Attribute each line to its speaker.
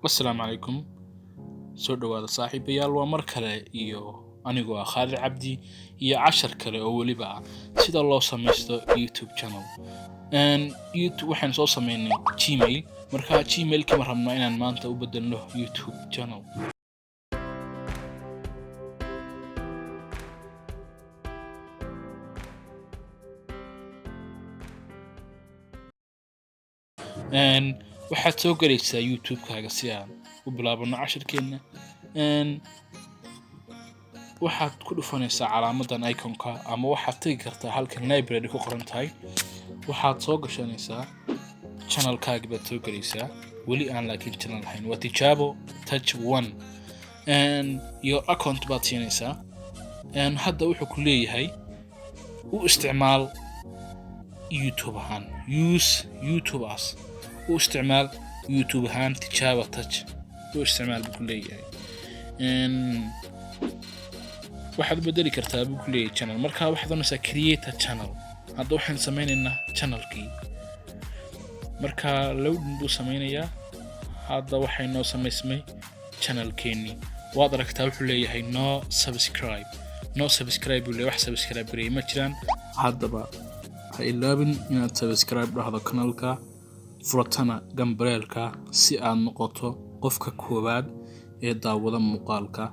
Speaker 1: Assalaamu calaykum. Soo dhowaada, saaxiibayaal. Waa mar kale iyo anigoo ah Khaalid Cabdi iyo cashar kale oo weliba ah sida loo samaysto YouTube channel. YouTube waxaan soo sameynay Gmail. Marka Gmailkii ma rabnaa inaan maanta u bedelno YouTube channel. Waxaad soo galaysaa YouTube-kaaga si aan u bilaabano cashirkeena. Waxaad ku dhufanaysaa calaamadan iconka, ama waxaad tegi kartaa halkan library ku qoran tahay. Waxaad soo gashanaysaa channelkaagi baad soo galaysaa. Weli aan laakiin channel ahayn, waa Tijaabo Touch One. Your account baad siinaysaa. Hadda wuxuu ku leeyahay u isticmaal YouTube ahaan, use YouTube as, u isticmaal YouTube ahaan, Tijaaba Touch u isticmaal buu ku leeyahay. Waxaad u bedeli kartaa buu ku leeyahay channel. Marka waxaad oranaysaa create a channel. Hadda waxaan sameynaynaa channelkii. Marka loading buu sameynayaa. Hadda waxay noo samaysmay channelkeenii, waad aragtaa. Wuxuu leeyahay no subscribe, no subscribe buu leeyahay. Wax subscribe gareeyay ma jiraan. Haddaba ha ilaabin inaad subscribe dhahdo kanalka, furatana gambaleelka, si aad noqoto qofka koowaad ee daawada muuqaalka.